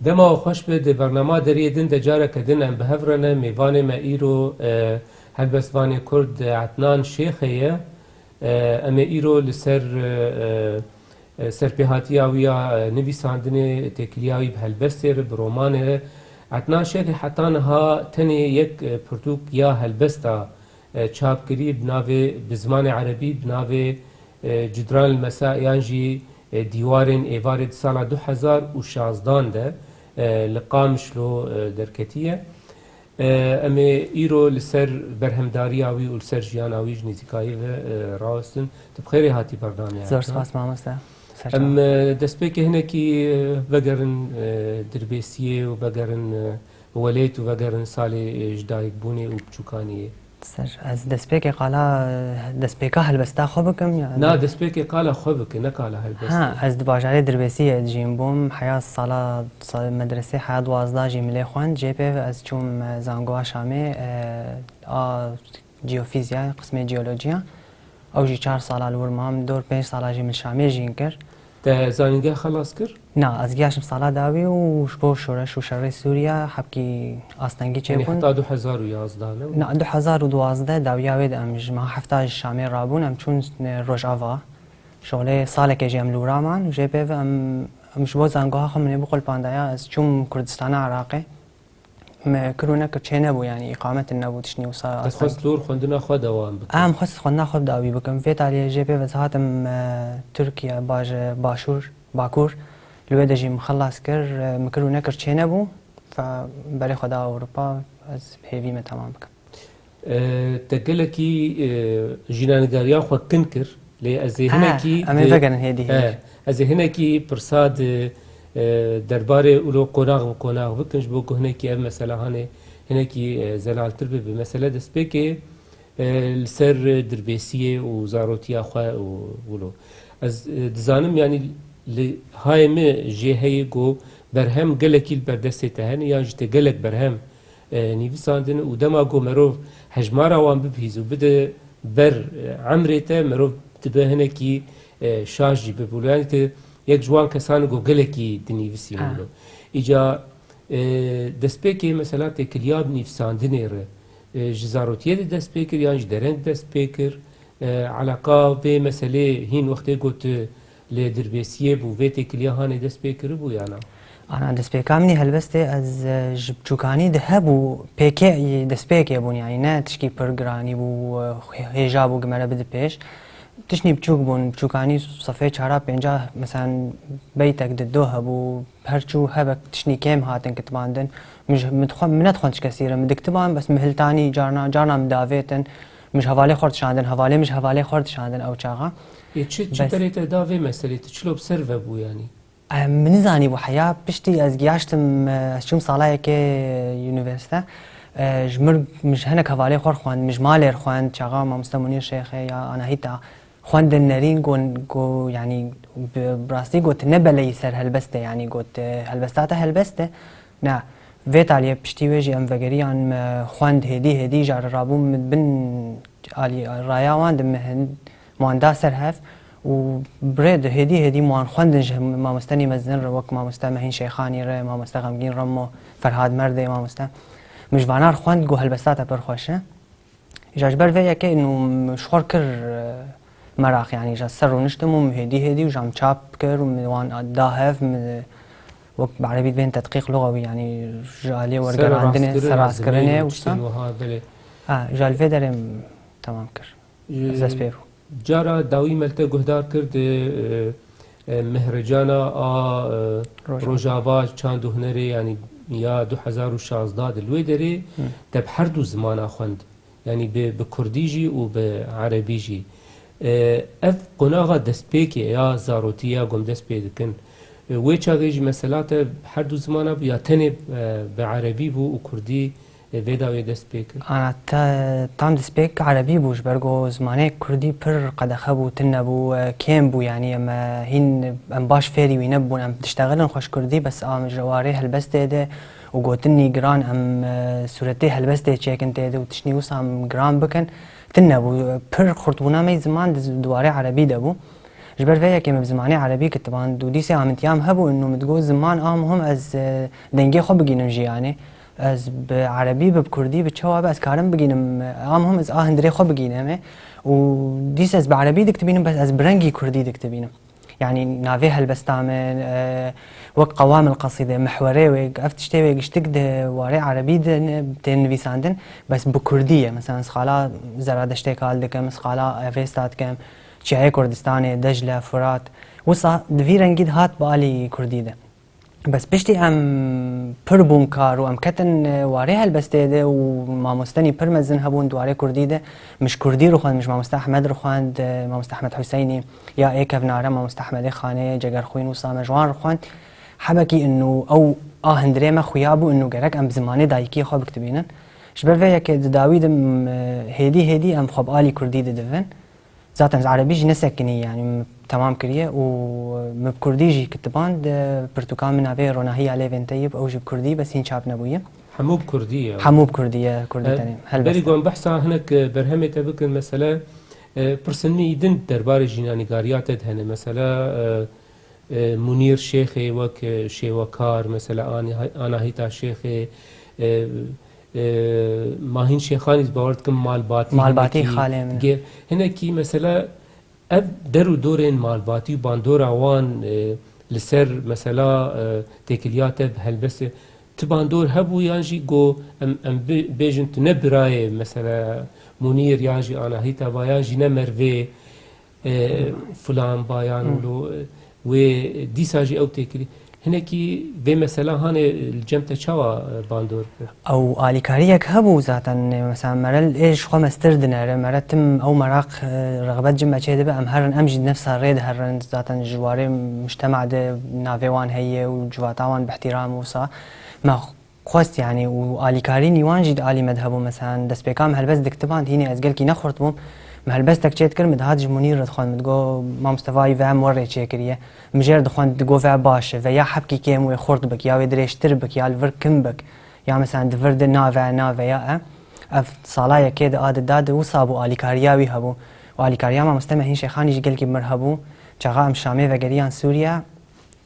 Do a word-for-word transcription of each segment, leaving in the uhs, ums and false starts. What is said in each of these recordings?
Dema we xweş be, di bernama Deriyê Din de careke din em bi hev re ne. Mêvanê me îro, e, helbestvanê Kurd Etnan Şêxê ye. E, em ê îro li ser, e, e, serpêhatiya wî ya, e, nivîsandinê, têkiliya wî bi helbestê re, bi romanê re. Etnan Şêxê heta niha tenê yek, e, pirtûk ya helbesta, e, çap kirî bi navê, bi zimanê erebî, bi navê, e, Cudran el Mesa yan jî, e, Dîwarên Êvarê di sala du hezar û şazdan de, e, li Qamişlo, e, derketiye. E, em ê îro li ser berhemdariya wî û li ser jiyana wî ji nêzîkayî ve, e, rawestin. Tu bi xêrê hatî bernameyê. Zor spas mamoste. Ser çavan. Em, e, destpêkê hinekî, e, vegerin, e, Dirbêsiyê û vegerin, e, welêt û vegerin salê, e, ji dayikbûnê û biçûkaniyê. Ser, ez destpêkê qala, destpêka helbesta xwe bikim, ya? Na, destpêkê qala xwe bike, ne qala helbestê. Ha, ez di bajarê Dirbêsiyê dijîm bûm. Heya sala, sa-, medresê heya duwazdeh jî milê xwend. Jê pê ez çûm, e, zangoa Şamê, e, a ciyofîzya, qismê ciyolojiya. Ew jî çar sala li wir mam, dor pênc sala jî min Şamê jîn kir. Te zanîngeh xelas kir? Na, ez giyaşim sala dawî û ji bo şoreş û şerê Sûriye hebkî astengî çêbûn. Yanî heta du hezar û yazdeh ne? Na, du hezar û duwazdeh dawiya wê de em ji meha hefta ji Şamê rabûn, em çûn, e, Rojava. Şolê salekê jî em li wira man û jê pê ve em, em ji bo zangoha xwe min ê biqulpandaya, ez çûm Kurdistana Iraqê. Me kir û nekir çê nebû, yanî îqamet nebû, tiştî wisa. Te xwest li wir xwendina xwe dewam bike? Em xwest xwendina xwe bi dawî bikim. Vê taliyê jê pê ve ez hatim, e, Tirkiye, baje, başûr, bakur. Li wê de jî min xelas kir, e, min kir û nekir çê nebû. Fe berê xwe da Ewropa, ez hêvî me temam bikim. E, te gelekî, e, jînanigariya xwe kin kir, lê ez ê Ha, hinekî em ê di-, vegerin hêdî hêdî. He, ez ê hinekî pirsa di, e, derbarê wilo qonax bi qonax bikin, ji bo ku hinekî ev mesela hanê hinekî, e, zelaltir bibe. Mesele destpêkê, e, li ser Dirbêsiyê û zarotiya xwe û wilo. Ez, e, dizanim, yanî li hayê min jê heye ku berhem gelekî li ber destê te hene, yan jî te gelek berhem e, nivîsandin û dema ku merov hejmara wan bibihîz û bide ber, e, emrê te, merov dibe hinekî, e, şaş jî bibe. Yanî tu yek ji wan kesan ku gelekî dinivîsî Ha. wilo. Îca, e, destpêkê mesela têkiliya bi nivîsandinê re, e, ji zarotiyê de dest pê kir yan ji dereng dest pê kir? E, eleqa vê meselê hîn wextê ku tu li Dirbêsiyê bû, vê têkiliya hanê dest pê kiribû ya na? Ana, destpêka min ê helbestê ez, e, ji biçûkanî de hebû, pêkê destpêkê bûn, yanî ne tişkî pir giranî bû, e, hê-, hêja bû ku me re bide pêş. Tiştî biçûk bûn, biçûkanî sefê çara pênca, meselen, beytek di do hebû, perçû hebek tiştî kêm hatin kitibandin. Min ji, min dixwe-, min nedixwend ji kesî re, min dikitiban, bes min hiltanî, carna, carna min davêtin. Min ji hevalê xwe re dişandin, hevalê min ji hevalê xwe re dişandin ew çaxa. Ê, çi, çi Bes berê te da vê meselê? Tu çilo bi ser ve bû yanî? E, min nizanî bû heya. Piştî ez giyaştim, e, ez çûm sala yekê unîversîte. E, ji mir, min ji hinek hevalê xwe re xwend, min ji malê re xwend, çaxa mamoste Munîr Şêxê ya Anahîta xwendin nerîn, got, got, yanî bi, bi rastî got, ne beleyî ser helbestê, yanî got, e, helbesta te helbest e. Na, vê taliyê piştî wê jî em vegeriyan, me xwend hêdî hêdî, îja re rabûm min bin alî raya wan de min hin-, wan da ser hev û bi rê de hêdî hêdî min wan xwendin ji mamostenî mezin re, wek mamoste Mehîn Şeyxanî re, mamoste Xemgîn Remo, Ferhad Merdê mamoste. Min ji vana re xwend, got helbesta te pir xweş e. Îja ji ber vê yekê nû min ji xwe re kir, e, meraq, yanî îja ser rûniştim û min hêdî hêdî û îja min çap kir û min wan da hev, min wek bi erebî dibên tedqîq lugewî, yanî ji aliyê wergerandinê, serrastkirinê, serrastkirinê û û tiştên wisa. Wiha, belê. Ha, îja li vê derê min temam kir. Ji Ez dest pê bû. Cara dawî me li te guhdar kir di, e, e, Mehrecana a, e, Rojava. Rojava Çand û Hunerê, yanî ya du hezar û şazdeh de li wê derê Hı. te bi her du zimana xwend. Yanî bi, bi kurdî jî û bi erebî jî. E, ev qonaxa destpêkê ya zarotî ya ku em dest pê dikin. E, wê çaxê jî mesela te her du zimana bû ya tenê, e, bi erebî bû û kurdî, e, vê dawê dest pê kir? Ana, te, tam destpêk erebî bû, ji ber ku zimanê kurdî pir qedexe bû, tune bû, e, kêm bû, yanî em, e, hîn em baş fêrî wî nebûn. Em diştexilin xweş kurdî, bes a ji warê helbestê de û gotinî giran, em, e, sûretê helbestê çêkin tê de û tiştî wisa em giran bikin, tune bû. Pir xurtbûna me yî ziman di, di warê erebî de bû. Ji ber vê yekê min bi zimanê erebî kitiband û dîsê amintiyam hebû û min digot ziman a muhim ez, e, dengê xwe bigînim jiyanê. Ez bi erebî, bi kurdî, bi çawa be ez karim bigînim, e, a muhim ez a hundirê xwe bigînim ê. Û dîs ez bi erebî diktibînim, bes ez bi rengî kurdî diktibînim. Yanî navê helbesta min, e, wek qewamil qesîde, mihwerê wê, ev tiştê wê giştik di warê erebî de ne-, tên nivîsandin, bes bi kurdî ye. Mesela ez xala Zeradeştê kal dikim, ez xala Evêsta dikim, Çiyayê Kurdistanê, Decle, Furat. Wisa di vî rengî de hat bi alî kurdî de. Bes piştî em pir bûn kar û em ketin, e, warê helbestê de û mamostenî pir mezin hebûn di warê kurdî de. Min ji kurdî rixwend, min ji mamoste Ehmed rixwend, e, mamoste Ehmed Huseynî, ya ê kevnare, mamoste Ehmedê Xanê, Cegerxwîn wisa me ji wan rixwend. Hebekî û ew a hundirê me xuya bû û gerek em bi zimanê dayikiyê xwe bikitibînin. Ji ber vê yekê di dawî de, m, hêdî hêdî em xwe bi alî kurdî didivin. Zaten ez erebî jî nesekinî, yanî min temam kiriye û min bi kurdî jî kitiband, pirtûka min navê Ronahiya Lêvên Teyib, ew jî bi kurdî, bes hîn çap nebûye. Hemû bi kurdî ye? Hemû bi kurdî ye, kurdî E, tenê, helbest. Berî ku em behsa hinek, e, berhemê te bikin, mesela, e, pirsên me î din derbarê jînanîgariya te de hene, mesela, e, e, Munîr Şêxê wek, e, şêwekar, mesela, Ani-, Anahîta Şêxê, e, e, Mahîn Şêxanî, ez bawer dikim malbatî Malbatî hinekî xalê min e. ge-, hinekî, mesela, ev der û dorên malbatî û bandora wan, e, li ser, mesela, e, têkiliya te bi helbestê, tu bandor hebû yan jî got, em, em bi-, bêjin tu ne birayê, mesela, Munîr yan jî Anahîta ba yan jî ne Mervê, e, filan ba yan Hmm. wilo, e, wê dîsa jî ew têkilî. Hinekî vê mesela hanê li cem te çawa, e, bandor kir? Ew alîkariyek hebû zaten, e, mesela mere ê ji xwe mestir dinere, mere tim ew meraq, e, rexbet cim me çê dibe, em herin, em jî di nefsa rê diherin, zaten ji warê mujtema de navê wan heye û civata wan bi ihtiram û wisa. Me xwest, yanî, û alîkarî nîwan jî di alî me de hebû. Mesela, destpêka min helbest diktiband, hînê ez gelkî nexurt bûm. Min helbestek çêdikir, min dihat ji Munîr re dixwend, min digot, "Mamoste, vayî ve em we rê çêkiriye." Min jê re dixwend, digot, "Ve baş e, ve ya hebkî kêm wê xurt bik, ya wê dirêjtir bik, ya li vir kim bik, ya, mesela, di vir de nave, nave ya e." Ev sala yekê de a di da de wisa bû, alîkariya wî hebû. Û alîkariya mamoste Mehîn Şêxanî jî gelkî bi mir hebû. Çaxa em Şamê vegeriyan Sûriye,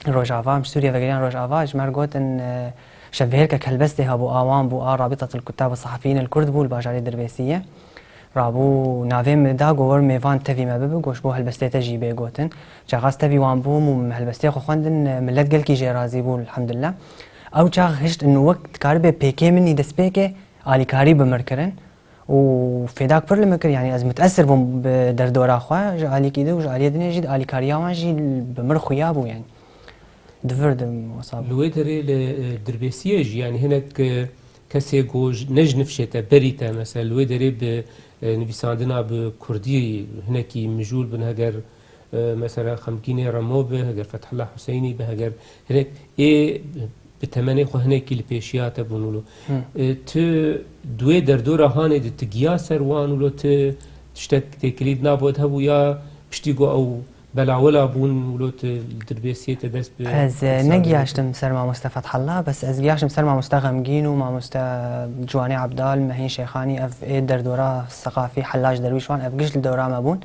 Rojava, em ji Sûriye vegeriyan Rojava, ji me re gotin, e, şevbihêrkek helbestê hebû, a wan bû, a Rabîtatil Kuttab û Sehafiyîn el Kurd bû, li bajarê Dirbêsiyê. Rabû navê min da, got, "Wer mêvan tevî me bibe", got, "Ji bo helbestê te jî bê gotin." Çaxaz tevî wan bûm û min helbestê xwe xwendin, e, millet gelkî jê razî bû, elhamdulillah. Ew çax hişt û wek dikaribe pêkê min î destpêkê alîkarî bi mir kirin. û fêdak pir li min kir, yanî ez mutesir bûm bi derdora xwe ji alîkî de û ji aliyê dinê jî di alîkariya wan jî bi mir xuya bû, yanî di vir de wisa bû. Li wê derê li, e, Dirbêsiyê jî, yanî hinek, e, kesê ku ji, ne ji nifşê te, berî te, mesela li wê derê bi, e, nivîsandina bi kurdî hinekî mijûl bin, heger e, mesela Xemgînê Remo be, heger Fethullah Huseynî be, heger hinek ê bi temenê xwe hinekî li pêşiya te bûn wilo. Hı. E, tu di wê derdora hanê de tu giya ser wan wilo, tu tiştek têkilî di nava te hebû ya piştî ku ew belawela bûn wilo tu li Dirbêsiyê te dest bi Ez, e, ne giyaştim ser mamoste Fethullah, bes ez giyaştim ser mamoste Xemgîn û mamoste Ciwanê Ebdal, Mehîn Şêxanî, ev ê derdora seqafî Hellaj Derwîş wan, ev giş li dewra me bûn.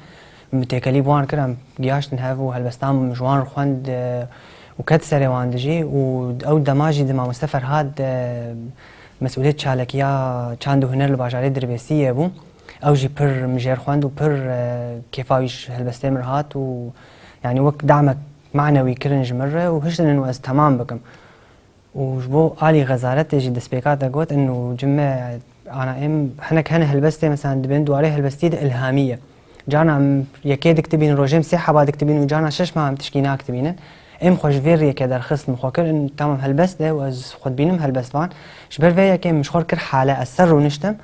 Min têkelî bi wan kir, em giyaştin hev û helbestan min ji wan re xwend, e, û ket serê wan dijî û ew dema jî di mamoste Ferhad, e, mesûlê çalekiya çand û huner li bajarê Dirbêsiyê bû. Ew jî pir min jê re xwend û pir, e, kêfa wî ji helbestê min re hat û yanî wek damek manewî kirin ji min re û hiştin û ez temam bikim. Û ji bo alî xezaretê jî destpêka te got, in û cime ana em hinek hene helbestê, mesela dibên di warê helbestî de ilhamî ye. Carna em yekê diktibînin, rojê em sê heba diktibînin û carna şeş meha em tişkî nakitibînin. Em xwe ji vê riyekê derxist, min xwe kir, in tamam helbest e û ez xwe dibînim helbestvan. Ji ber vê yekê min ji xwe kir hale, ez ser rûniştim.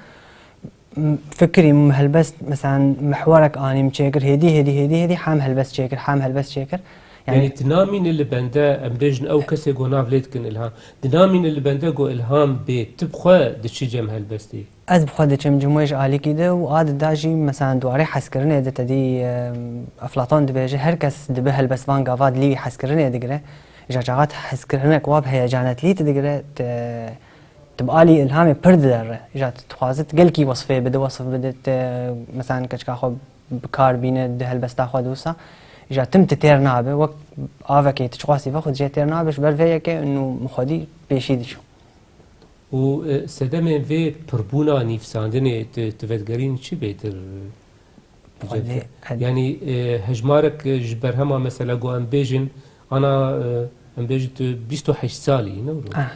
M-, fikirî min helbest, mesela, mihwerek anî min çêkir, hêdî, hêdî, hêdî, hêdî, hem helbest çêkir, hem helbest çêkir. Yanî Yanî, tu namîne li bende, em bêjin ew kesê ku nav lê dikin ilham. Tu namîne li bende ku ilham bê, tu bi xwe diçî cem helbestê? Ez bi xwe diçim, cumê ji alîkî de û a dida jî, mesela, di warê hezkirinê de te dî, e, Eflaton dibêje, her kes dibe helbestvan gava dilî wî hezkirinê digire. Ji çaxat hezkirinek wa bi heyecanet lî tu digire, te Tu bi alî ilhamê pir diderre. Îja tu dixwaze tu gelkî wesfê bide, wesf bide, tu, mesela, keçika xwe bi kar bîne di helbesta xwe de wisa. Îja tim tu têr nabe, wek avekê tu çiqasî vexwe tu jê têr nabe, ji ber vê yekê û min xwedî pêşî diçû. Û, e, sedemên vê pirbûna nivîsandinê tu, tu vedigerîn çi bêtir? Xwedê, yanî, e, hejmarek, e, ji berhema mesela ku em bêjin, ana, e, em bêjin tu bîst û heşt salî, ne wilo? Ah.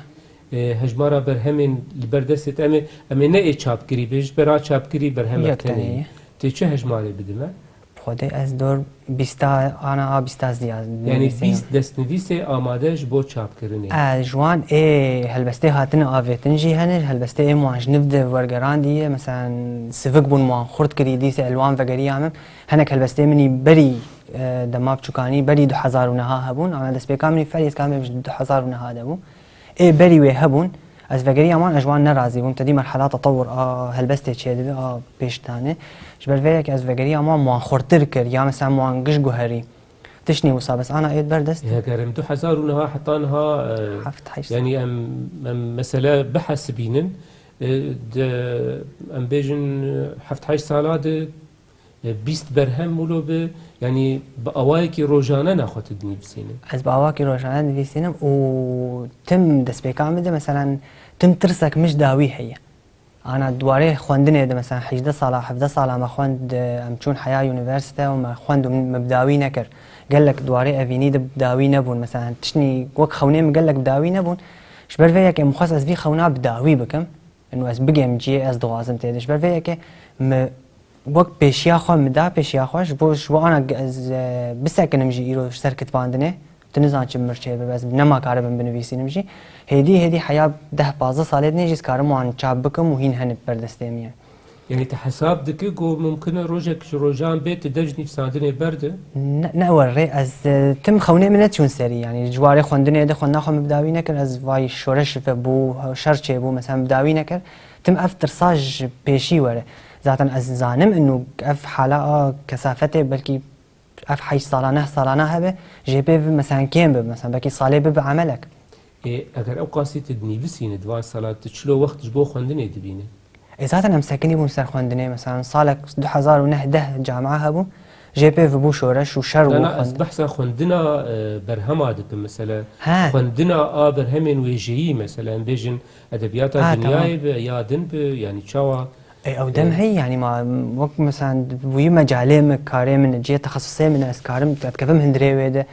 E, hejmara berhemên li ber destê te, em ê, em ê ne ê çapkirî bê, ji ber a çapkirî berhemek Yek tenê tenê ye. Tê çi hejmarê bidime? Xwedê ez dor bîsta, ana a bîsta ziya Yanî nivîsînim. Bîst destnivîsê amade ji bo çapkirinê. E, ji wan ê helbestê hatine avêtin jî hene, helbestê ê wan ji niv de wergerandiye, mesela sivik bûn wan xurt kirî, dîse elwan vegeriya min. Hinek helbestê min î berî, e, dema biçûkanî, berî du hezar û neha hebûn, ana destpêka min î ferî ez karim bêjim ji du hezar û neha de bû. Ê berî wê hebûn, ez vegeriya wan, ez ji wan nerazî bûm. Te dî merhela tetewur a helbestê çêdibe, a pêşdanê. Ji ber vê yekê ez vegeriya wan, wan xurtir kir, ya mesela wan giş guherî. Tişt nî wisa, bes ana ê ber dest. Heger em du hezar û neha heta niha, e, Heft heşt yanî em, em mesele bihesibînin, e, de, em bêjin, e, heft heşt sala de E, bîst berhem wilo bi, yanî bi awayekî rojane nexwe tu dinivîsînî? Ez bi awakî rojane dinivîsînim û tim destpêka min de, meselen, tim tirsek min ji dawî heye. Ana di warê xwendinê de, meselen, hejdeh sala, hevdeh sala me xwend, em çûn heya unîversîte û me xwend û min bi dawî nekir. Gelek di warê evînî de bi dawî nebûn. Meselen, tiştî wek xewnê min gelek bi dawî nebûn. Ji ber vê yekê min xwest ez vî xewna bi dawî bikim. Û ez bigêm cihê ez dixwazim tê de. Ji ber vê yekê min wek pêşiya xwe min da, pêşiya xwe ji bo, ji bo ana ge-, ez, e, bisekinim jî îro ji ser kitbandinê. Tu nizan çi bi mir çêbibe, ez nema karibim binivîsînim jî. Hêdî hêdî heya deh pazdeh salê dinê jî ez karim wan çap bikim û hîn hene ber destê min ye. Yanî tu hesab dikî ku mumkin e rojek ji rojan bê tu dev ji nivîsandinê berde? Ne, ne werê, ez, e, tim xewnê min neçûn serî, yanî ji warê xwendinê de xwendina xwe min bi dawî nekir, ez vay şoreş vebû, şer çêbû, mesela min bi dawî nekir. Tim ev tirsa ji pêşî were. Zaten ez zanim inu ev hala a kesafetê belkî ev heşt salane, neh salane hebe, jê pê ve mesela kêm bibe, mesela belkî salê bibe emelek. Ê, eger ew qasî tu dinivîsînî di van sala, tu çilo wext ji bo xwendinê dibînî? Ê, zaten em sekinî bûn ser xwendinê, mesela salek du hezar û neh deh camia hebû, jê pê vebû şoreş û şer û Na, na, ez xwendin. behsa xwendina, e, berhema dikim, mesela He. xwendina a berhemên wêjeyî, mesela em bêjin edebiyata Ha, dinyayê tamam. be ya din be, yanî çawa? Ê, ew dem E, heyî, yanî ma, wek mesela bûyî mecalê min, karê min, cihê texesusê min, ez karim, ez dikevim hundirê wê de.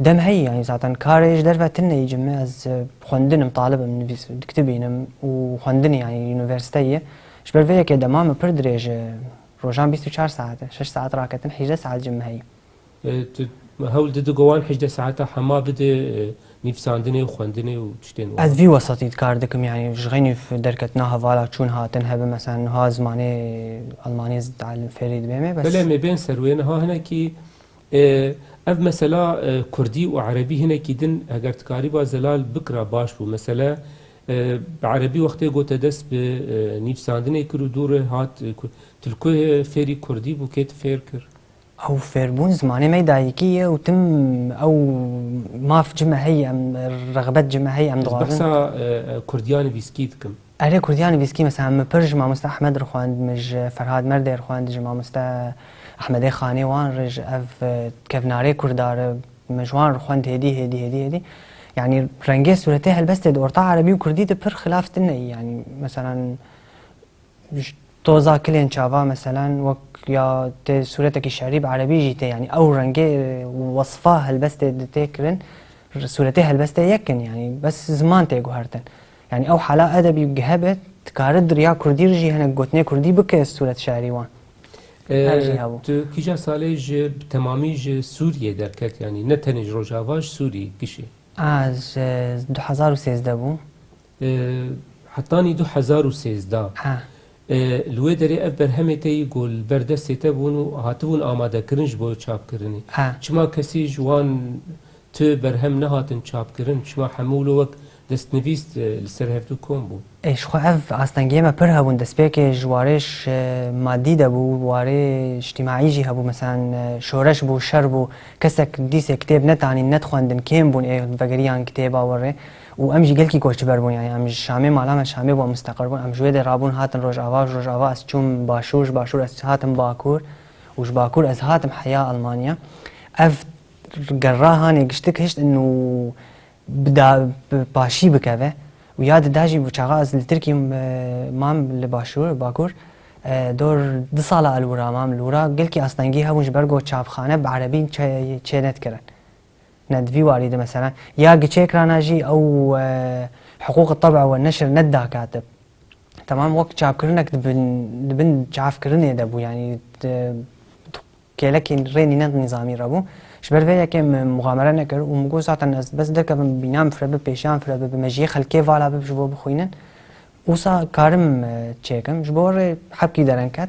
Dem heyî, yanî zaten karê ji derve tune yî cime, ez, e, xwendinim, talibim, nivîs, diktibînim û xwendinî, yanî unîversîte ye. Ji ber vê yekê dema min pir dirêj e, rojan bîst û çar saet e, şeş saet raketin, hejdeh saet cime heyî. E, tu hewl dide ku wan hejdeh saeta hema bide, e, nivîsandinê û xwendinê û tiştên wan? Ez vî wesatî kar dikim, yanî ji xeynî derketina hevala çûn hatin hebe, mesela niha zimanê Almanî ez dialim fêrî dibêm ê, bes. Belê, em ê bên ser wê niha hinekî E, ev mesela, e, kurdî û erebî hinekî din, heger tu karîba zelal bikira baş bû. Mesele, e, bi erebî wextê ku te dest bi, e, nivîsandinê kir û dû re hat, e, ku, tu li ku fêrî kurdî bû, kê tu fêr kir? Ew fêrbûn zimanê me yê dayikî ye û tim ew maf cime heye, em rexbet cime heye, em Ez dixwazin. behsa, e, e, kurdiya nivîskî dikim. Erê, kurdiya nivîskî, mesela, min pir ji mamoste Ehmed re xwend, min ji Ferhad Merdê re xwend, ji mamoste Ehmedê Xanê wan re, ji ev, e, kevnarê kurda re, min ji wan re xwend hêdî, hêdî, hêdî, hêdî. Yanî rengê sûretê helbestê di orta erebî û kurdî de pir xilaf tune ye. Yanî, mesela, ji toza kilên çava, mesela, wek ya tê sûretekî şerî bi erebî jî tê. Yanî ew rengê, e, wesfa helbestê di tê kirin, sûretê helbestê yek in. Yanî bes ziman tê guhertin. Yanî ew hala edebî hebe, dikare di riya kurdî re jî hinek gotinê kurdî bike sûret şerî wan. E, Her jî hebû. Tu kîja salê ji, bi temamî ji Sûriyê derket, yanî ne tenê ji Rojava, ji Sûriyê gişê? A, ji du hezar û sêzdeh bû. E, hetanî du hezar û sêzdeh. Ha. E, li wê derê ev berhemê te yî ku li ber destê te bûn û hatibûn amadekirin ji bo çapkirinê. Ha. Çima kesî ji wan tu berhem nehatin çapkirin? Çima hemû wilo wek destnivîs, e, li ser hevdû kom bûn? Ê, ji xwe ev astengiyê me pir hebûn. Destpêkê ji warê ş-, madî de bû, warê îctîmaî jî hebû. Mesela, e, şoreş bû, şer bû. Kesek dîsê kitêb netanîn, nedixwendin, kêm bûn ê vegeriyan kitêba werê. Û em jî gelkî koçber bûn, yanî em ji Şamê, mala me Şamê bû, em musteqir bûn. Em ji wê de rabûn hatin Rojava, ji Rojava ez çûm Başûr, ji Başûr ez hatim Bakur û ji Bakur ez hatim heya Almanya. Ev gerra hanê giştik hişt inu bi da-, bi paşî bikeve û ya dida jî bû çaxa ez li Tirkî, e, mam li başûr, bakur, e, dor du sala el wira mam li wira gelkî astengî hebûn ji ber ku çapxane bi erebî çê-, çê nedikirin. Ne di vî warî de mesela ya giçêk rana jî ew, e, hiqûq teb'a we neşir nedida katib. Temam wek çapkirinek di bin, di bin çavkirinê de bû, yanî di, di kêlekên rê nîne nîzamî re bû. Ji ber vê yekê min muxamere nekir û min got zaten ez bes derkevim bînan fire bi, pêşiyan fire bi, bi mejiyê xelkê vala bib ji bo bixwînin. Wisa karim, e, çêkim. Ji bo rê hebkî dereng ket.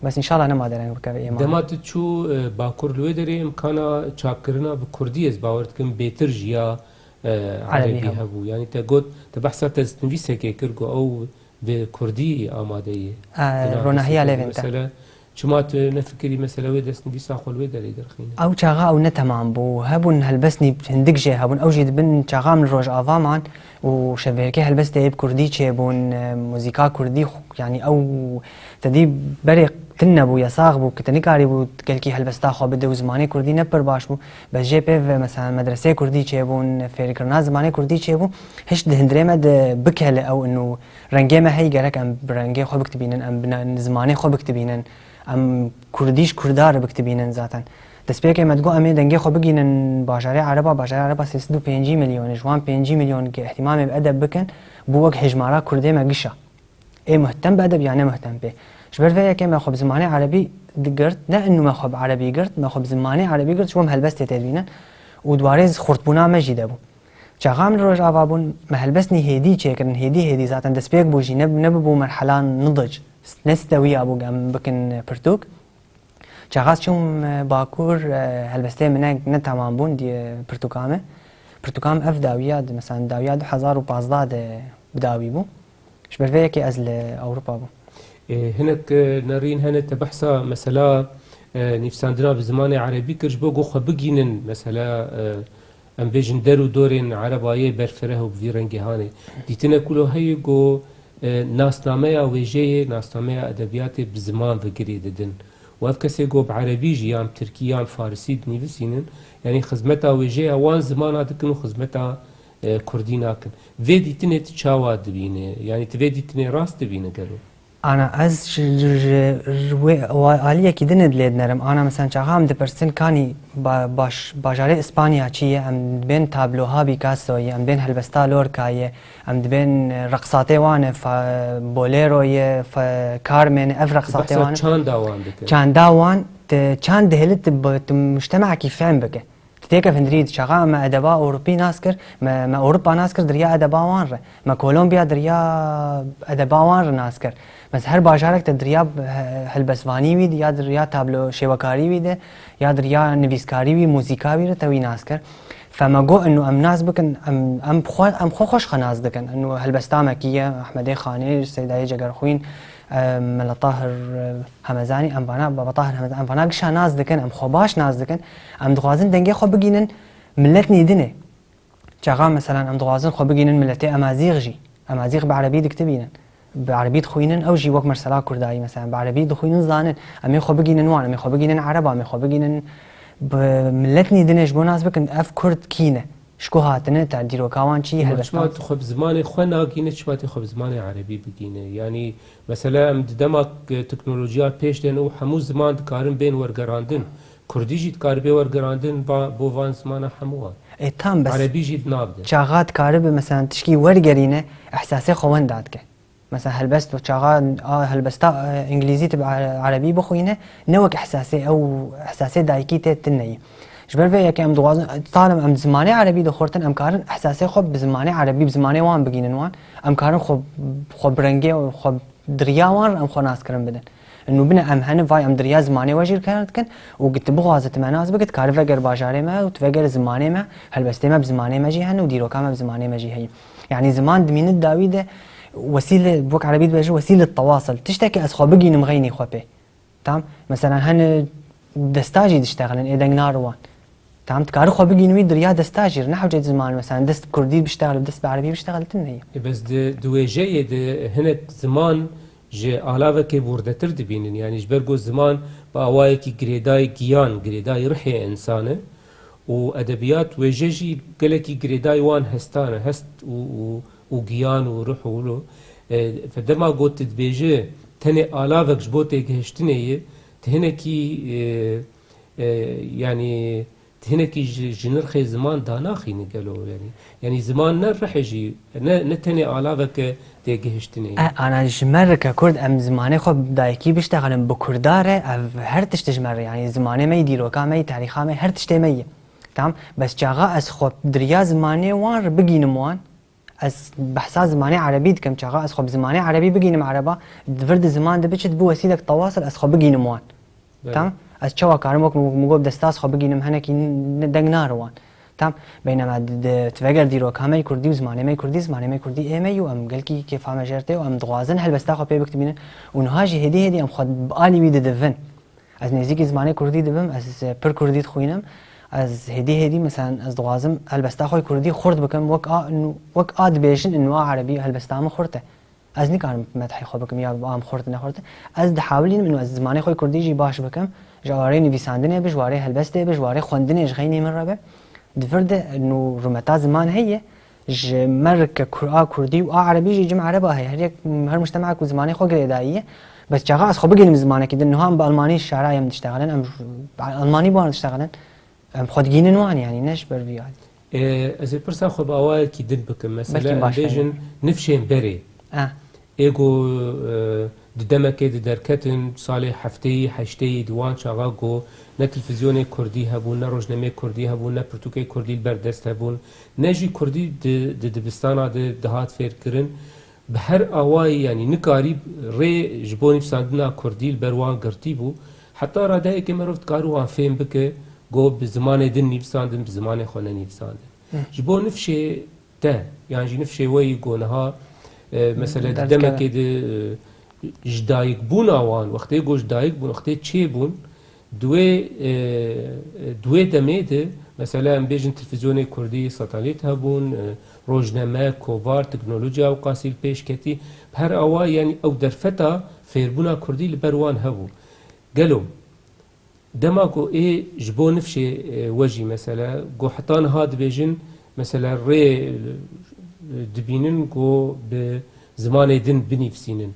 Bes înşallah nema dereng bikeve ê mala. Dema tu çû, e, Bakur li wê derê imkana çapkirina bi kurdî ez bawer dikim bêtir ji ya, e, Erebî erebî hebû. Hebû. Yanî te got, te behsa destnivîsekê kir ku ew bi kurdî amade ye. E, Di nav ronahiya destnivîsê lêvên te. Mesela, çima tu nefikirî mesela wê destnivîsa xwe li wê derê derxîne? Ew çaxa ew ne temam bû. Hebûn helbestnî hindik jê hebûn. Ew jî di bin çaxa min Rojava man û şevêrkê helbestê bi kurdî çêbûn, e, muzîka kurdî xwe, yanî ew tedî berê tune bû, yasax bû, ki te nikarîbû gelkî helbesta xwe bide û zimanê kurdî ne pir baş bû. Bes jê pê ve mesela medresê kurdî çêbûn, fêrkirina zimanê kurdî çêbû. Hişt di hundirê me de bikele ew inu rengê me heyî gerek em bi rengê xwe biktibînin, em bi ne-, zimanê xwe biktibînin, em kurdî ji kurda re biktibînin zaten. Destpêkê me digot em ê dengê xwe bigînin bajarê Ereba, bajarê Ereba sê sed û pêncî milyon e, ji wan pêncî milyon ki ihtimamê bi edeb bikin, bû wek hejmara kurdê me gişa. Ê muhtem bi edeb ya ne muhtem pê. Ji ber vê yekê me xwe bi zimanê erebî digirt, ne inu me xwe bi erebî girt, me xwe bi zimanê erebî girt, ji bo em helbestê tê dibînin û di warê xurtbûna me jî de bû. Çaxa em li Rojava bûn, me helbestnî hêdî çêkirin, hêdî hêdî zaten destpêk bû jî, ne, nebibû merhela nidic, ne stewiya bû em bikin pirtûk. Çaxa ez çûm, e, Bakur, e, helbestê min ne, ne temam bûn, diye pirtûka me. Pirtûka min ev dawiya, di, mesela dawiya du hezar û pazdeh de bi dawî bû. Ji ber vê yekê ez li Ewropa bûm. Ê, hinek, e, nerîn hene te behsa mesela, e, nivîsandina bi zimanê erebî kir, ji bo ku xwe bigînin, mesela, e, em bêjin der û dorên Erebayê berfireh û bi vî rengê hanê. Dîtinek wilo heye ku, e, nasnameya wêjeyê, nasnameya edebiyatê bi ziman ve girê didin. Û ev kesê ku bi erebî jî yan bi tirkî yan bi farisî dinivîsînin, yanî xizmeta wêjeya wan zimana dikin û xizmeta, e, kurdî nakin. Vê dîtinê tu çawa dibîne? Yanî tu vê dîtinê rast dibîne gelo? Ana ez ji, ji, ji, ji wê wa-, aliyekî din lê dinerim. Ana mesela çaxa em dipirsin kanî ba-, baş-, bajarê Îspanya çi ye? Em dibên tabloha Picassoyê, em dibên helbesta Lorcayê, em dibên, e, reqsatê wan e, fa-, Boleroyê, fa-, Carmenê, ev reqsatê Behsa wan e. Çanda wan dike. Çanda wan, te çand dihêlit, te bi, te mujtemekî fehm bike. Tu têke hundirî, çaxa me edeba Ewropî nas kir, me, me Ewropa nas kir di riya edeba wan re. Me Kolombiya di riya edeba wan re nas kir. Mes her bajarek te di riya he-, helbestvanî wî de, ya di riya tablo şêwekarî wî de, ya di riya nivîskarî wî, muzîka wî re te wî nas kir. Fe me got, inu em nas bikin, em, em xwe, em xwe xweş xwe nas dikin. Inu helbesta me kî ye, Ehmedê Xanê, Seydayê Cegerxwîn, e, Mela Tahir, e, Hemezanî, em vana, Baba Tahir Hemezanî, em vana gişa nas dikin, em xwe baş nas dikin, em dixwazin dengê xwe bigînin miletnî dinê. Çaxa, meselan, em dixwazin xwe bigînin miletê Emazîx jî. Emazîx bi erebî diktibînin. Bi erebî dixwînin, ew jî wek mesela Kurdayî, meselan, bi erebî dixwînin zanin. Em ê xwe bigînin wan, em ê xwe bigînin ereba, em ê xwe bigînin bi miletnî dinê ji bo nas bikin, ev Kurd kî ne? Ji ku hatine, te dîroka wan çi ye, Ama helbesta çima wan? Tu xwe bi zimanê xwe nagîne, çima tê xwe bi zimanê erebî bigîne? Yanî, mesela, em di dema, e, teknolojiya pêş de ne û hemû ziman dikarin bên wergerandin. Kurdî jî dikare bê wergerandin va-, bo van zimana hemû wan. E, tam bes. Erebî jî di nav de. Çaxa dikare bi, mesela, tişkî wergerîne, ehsasê xwe wenda dike. Mesela, helbest û çaxa, a, helbesta, e, îngilîzî tu bi are-, erebî bixwîne, ne wek ehsasê ew, ehsasê dayikî tê tune ye. Ji ber vê yekê em dixwazin, talem em zimanê erebî dixurtin, em karin ehsasê xwe bi zimanê erebî, bi zimanê wan bigînin wan. Em karin xwe, xwe bi rengê xwe di riya wan re em xwe naskirin bidin. Û bine em hene vay em di riya zimanê we jî kar dikin û tu bixwaze tu me nas bike, tu karî veger bajarê me û tu veger zimanê me, helbestê me bi zimanê me jî hene û dîroka me bi zimanê me jî heye. Yanî ziman dimîne di dawî de wesîle, wek erebî dibêje, wesîle tewasil. Tiştekî ez xwe bigînim xeynî xwe pê. Tam, mesela hene desta jî diştexilin, ê deng nari wan. Tam, tu karî xwe bigînî wî di riya desta jî re, ne hewce ziman, mesela dest bi kurdî biştexile, dest bi erebî biştexile, tune ye. E, bes di, di wêjeyê de hinek ziman ji alavekê burdetir dibînin. Yanî ji ber ku ziman Bi awayekî girêdayî giyan, girêdayî rihê însan e û edebiyat wêje jî gelekî girêdayî wan hestan e, hest û, û, û giyan û rih û wilo. E, fe dema got tu dibêje tenê alavek ji bo têgihiştinê ye, tu hinekî, e, e, yanî tu hinekî ji, ji nirxê ziman danaxînî gelo, yanî, yanî ziman ne rihê jî, ne, ne tenê alaveke têgihiştinê ye. E, ana ji me rike Kurd em zimanê xwe bi dayikî biştexilin, bi Kurda re ev her tişt ji me re, yanî zimanê me yî, dîroka me yî, tarîxa me yî, her tiştê me yî. Tamam, bes çaxa ez xwe diriya zimanê wan re bigînim wan, ez behsa zimanê erebî dikim, çaxa ez xwe bi zimanê erebî bigînim ereba, di vir di ziman de biçit bi wesîlek tewasil ez xwe bigînim wan. Belê. Tamam? Ez çawa karim wek min, min got bi desta ez xwe bigînim, hinekî n-, deng nare wan. Tamam? Beynema di, di, tu veger dîroka me yî kurdî û zimanê me yî kurdî, zimanê me yî kurdî ê me yî û em gelkî kêfa me jê re tê û em dixwazin helbesta xwe pê bikitibînin û niha jî hêdî hêdî em xwe bi alî wî didivin. Ez nêzîkî zimanê kurdî dibim, ez, e, pir kurdî dixwînim. Ez hêdî hêdî, meselen, ez dixwazim helbesta xwe kurdî xurt bikim, wek a, wek a dibêjin, inu a erebî helbesta min xurt e. Ez nikarim medhê xwe bikim ya a min xurt e, ne xurt e. Ez dihawilînim, inu ez zimanê xwe kurdî jî baş bikim. Ji warê nivîsandinê be, ji warê helbestê be, ji warê xwendinê ji xeynî min re be. Di vir de, inu rûmeta ziman heye. Ji me re ke Kur-, a kurdî û a erebî jî cem ereba heye. Her yek, her mujtema ku zimanê xwe girêdayî ye. Bes çaxa ez xwe bigihînim zimanekî din, niha em bi almanî şara em diştexilin, em almanî bi wan diştexilin. Em xwe digihînin wan, yanî ne ji ber vî alî. Ê, ez ê pirsa xwe bi awayekî din bikim. Mesela, belkî em baş bêjin nifşên berê. Eh. Ê ku, e, di demekê di derketin, salê hefteyî, heşteyî, di wan çaxa ku ne televîzyonê kurdî hebûn, ne rojnameyê kurdî hebûn, ne pirtûkê kurdî li ber dest hebûn, ne jî kurdî di, di dibistana de dihat fêrkirin. Bi her awayî, yanî nikarî rê ji bo nivîsandina kurdî li ber wan girtî bû. Heta radeyekê merov dikarî wan fêm bike, ku bi zimanê din nivîsandin, bi zimanê xwe nenivîsandin. Hı. Ji bo nifşê te, yan jî nifşê we yî ku niha, e, mesela di, derdikeve, demekê de, e, ji dayikbûna wan, wextê ku ji dayik bûn, wextê çêbûn, di wê, e, di wê demê de, mesela em bêjin televîzyonê kurdî, satelît hebûn, e, rojname, kovar, teknolojiya ewqasî li pêş ketî, bi her awa, yanî ew derfeta fêrbûna kurdî li ber wan hebû. Gelo Dema ku ê ji bo nifşê, e, we jî, mesela, ku heta niha dibêjin, mesela, rê, e, dibînin ku bi zimanê din binivîsînin.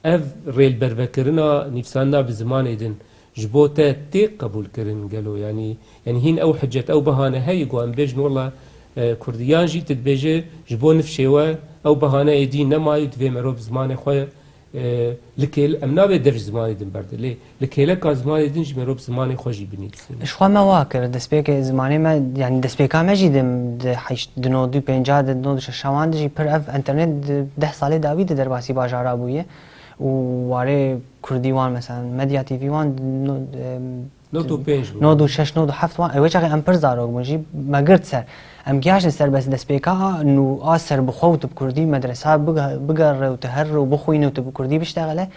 Ev rêlbervekirina nivîsandina bi zimanê din ji bo te tê qebûlkirin gelo? Yanî, yanî hîn ew hicet, ew behane heye ku em bêjin, wela, e, kurdî, yan jî tu dibêje ji bo nifşê we ew behane êdî nemaye û divê merov bi zimanê xwe e, li kêl-, em nabê dev ji zimanê din berde. Lê li kêleka zimanê din jî merov zimanê xwe jî binivîsîne. Ji xwe me wa kir, destpêkê zimanê me, yanî destpêka me jî di, di heşt, di nod û pênca de, di nod û şeşa wan de jî pir ev enternet di deh salê dawî de derbasî bajara bûye û warê kurdî wan, mesela Medya T V wan, no-, em, Nod û pênc bû. Nod û şeş, nod û heft wan, ew çaxê em pir zarok bûn jî me girt ser. Em gihaştin ser, bes destpêka a nû a serbixwe û tu bi kurdî medresa biga-, bigerre û tu here û bixwîne û tu bi kurdî biştexile.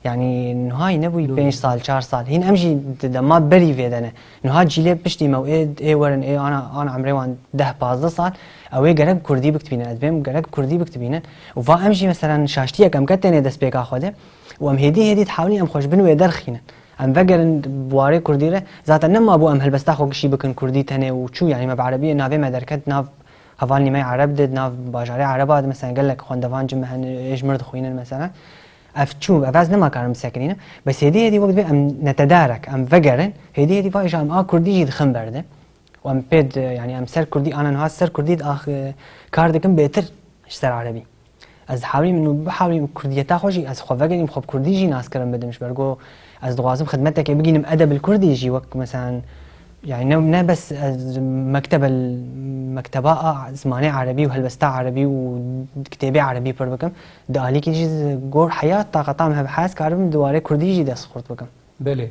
Yanî nihayî nebûyî pênc sal, çar sal. Hîn em jî di dema berî vê de ne. Niha cîlê piştî me û ê, ê werin, ê ana, ana emrê wan deh pazdeh sal, ew ê gerek bi kurdî bikitibînin. Ez bêm gerek bi kurdî bikitibînin. Û va em jî meselen şaştiyek em ket tenê destpêka xwe de û em hêdî hêdî dihawilîn em xwe ji bin wê derxînin. Em vegerin bi warê kurdî re, zaten nema bû em helbesta xwe gişî bikin kurdî tenê û çû, yanî me bi erebiyê navê me derket nav hevalnîmeyê ereb de, nav bajarê ereba de, mesela gelek xwendevan cim hene, ê ji mir dixwînin mesela. Ev çû, ev ez nema karim bisekinînim. Bes hêdî hêdî wek divê em netedarek, em vegerin, hêdî hêdî va îja em a kurdî jî dixin berde. Û em pê di, yanî em ser kurdî, ana niha ser kurdî di ax-, kar dikin bêtir ji ser erebî. Ez dihawilîm û bihawilîm kurdiyeta xwe jî, ez xwe vegerîm, xwe bi kurdî jî naskirin bidim, ji ber ku ez dixwazim xidmetekê bigînim edeb li kurdî jî, wek meselen, yani ne, ne bes ez mektebe, mekteba a zimanê erebî û helbesta erebî û kitêbê erebî pir bikim, di alîkî jî gor heyat taqeta min hebe, hez karibim di warê kurdî jî dest xurt bikim. Belê.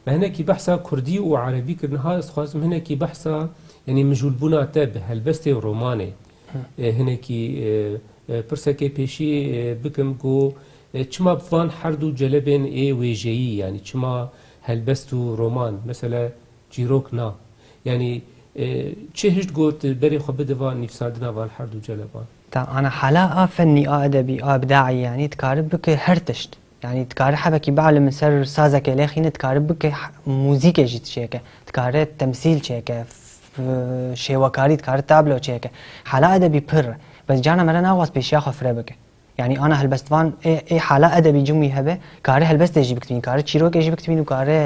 Me hinekî behsa kurdî û erebî kir. Niha ez dixwazim hinekî behsa, yanî mijûlbûna te bi helbestê û romanê, Hı. e, hinekî, e, e, pirsekê pêşî, e, bikim ku, e, çima bi van her du celebên ê wêjeyî, yanî çima helbest û roman, mesela çîrok na. Yanî, e, çi hişt got berê xwe bide van nivîsandina van her du celeban? Ta ana hala a fennî, a edebî, a ibdaî, yanî dikare bike her tişt. Yanî dikare hebekî bielime ser sazekê lêxîne, dikare bike h-, muzîkê jî çêke, dikare temsîl çêke, f-, şêwekarî, dikare tablo çêke. Hala edebî pir e. Bes cana me re naxwaz pêşiya xwe fire bike. Yanî ana helbestvan ê, ê hala edebî cim wî hebe, kare helbestê jî bikitibîn, kare çîrokê jî bikitibîn û kare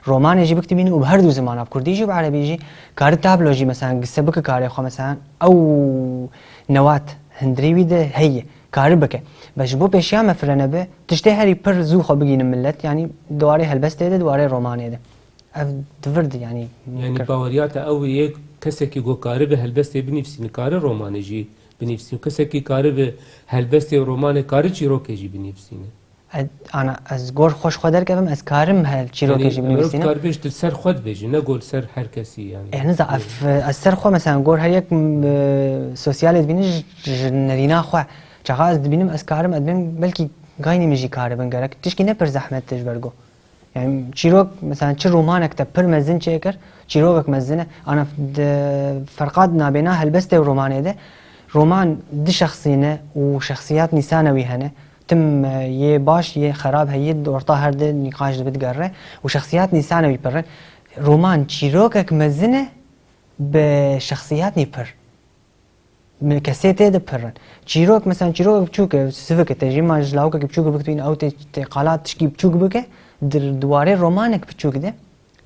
romanê jî bikitibîn û bi her du zimana, bi kurdî jî û bi erebî jî, kare tablo jî, mesela, gise bike karê xwe, mesela, ew newat hundirî wî de heye, kare bike. Bes ji bo pêşiya me fire nebe, tiştê herî pir zû xwe bigînin millet, yanî di warê helbestê de, di warê romanê de. Ev di vir de, yanî, Yanî kir. baweriya te ew yê, kesekî ku karibe helbestê binivîsîne, kare romanê jî binivîsîne. Kesekî karibe helbestê û romanê, kare çîrokê jî binivîsîne. Ez, ana, ez gor xwe ji xwe derkevim, ez karim he çîrokê Yanî, jî meriv binivîsînim. karibe ji ser xwe dibêje, ne gor ser her kesî, yanî. E, niza, ev, ez ser xwe, mesela, gor her yek, m, e, sosyalê dibînim ji, ji nerîna xwe. Çaxa ez dibînim, ez karim, ez dibêm, belkî gaynî min jî karibin gerek. Tişkî ne pir zehmet e ji ber ku. Yani çîrok, mesela, çi romanek te pir mezin çêkir, çîrokek mezin e. Ana, di ferqa nabêna helbestê û romanê de, roman di şexsî ne û şexsiyat nîsane wî hene. Tim, e, yê baş, yê xerab heye, di orta her de nîqaş dibe, digerre û şexsiyat nîsane wî pir in. Roman çîrokek mezin e bi şexsiyatnî pir. Mi-, kesê tê de pir in. Çîrok, mesela, çîrok biçûk e, sivik e, te jî ma ji lawikekî biçûk bikitîn, ew tê, tê qala tişkî biçûk bike, di, di warê romanek biçûk de,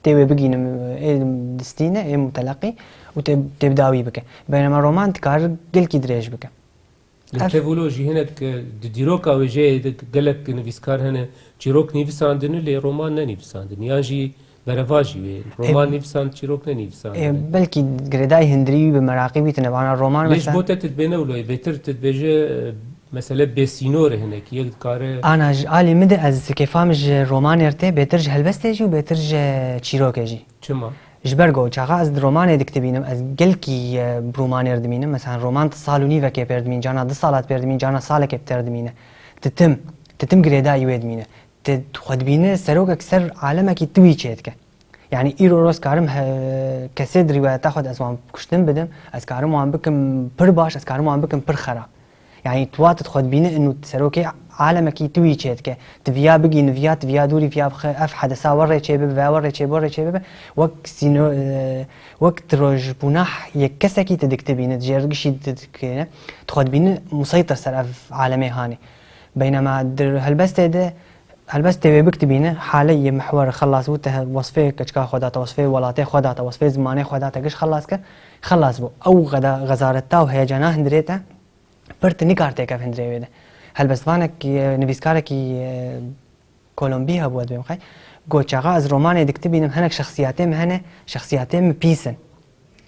tê wê bigînim, ê distîne, ê muteleqî û tê, tê bi dawî bike. Beynema roman dikar gelkî dirêj bike. Li Ev- tevûlo jî hinek, e, di dîroka wêjeyê de gelek nivîskar hene, çîrok nivîsandine, lê roman nenivîsandine. Yan jî berevajî wê. Roman Em- nivîsand, çîrok nenivîsandine. E, belkî girêdayî hundirî wî bi meraqî wî tine. Vana roman Lê ji mesela bo te tu dibêne wilo, bêtir tu dibêje, e, mesele bêsînor e hinek. Yek dikare Ana, ji alî min de ez kêfa min ji romanê re tê, bêtir ji helbestê jî û bêtir ji çîrokê jî. Çima? Ji ber ku çaxa ez di romanê dikitibînim, ez gelkî, e, bi romanê re dimînim. Mesela roman tu sal û nîvekê pêr dimîn, cana du sala tu pêr dimîn, cana salekê bi te re dimîne. Tu tim, tu tim girêdayî wê dimîne. Tu, tu xwe dibîne serokek ser alemekî tu wî çêdike. Yani îro roz karim he, kesê di rîwayeta xwe de ez wan kuştin bidim, ez karim wan bikim pir baş, ez karim wan bikim pir xerab. Yani tu wate xwe dibîne inu serokê alemekî tu wî çêdike. Tu viya bigî, viya, tu viya dûrî, viya bixe, ev hedesa we rê çêbibe, viya we rê çêbibe, we rê çêbibe. Wek sîno-, e, wek tu rojbûna yek kesekî tu dikitibîne, di jêr gişî tu dikine. Tu xwe dibîne museytir ser ev alemê hanê. Beynema di helbestê de, helbestê wê bikitibîne, hale yê mihwer xelas bû, te wesfê keçika xwe date, wesfê welatê xwe date, wesfê zimanê xwe date, giş xelas kir, xelas bû. Ew xeda-, xezareta û heyecana hundirê te, Pir tu nikar têkev hundirê wê de. Helbestvanek, e, nivîskarekî, e, Kolombî hebû, ez bêm xey. Got, çaxa ez romanê dikitibînim, hinek şexsiyatê min hene, şexsiyatê min pîs in.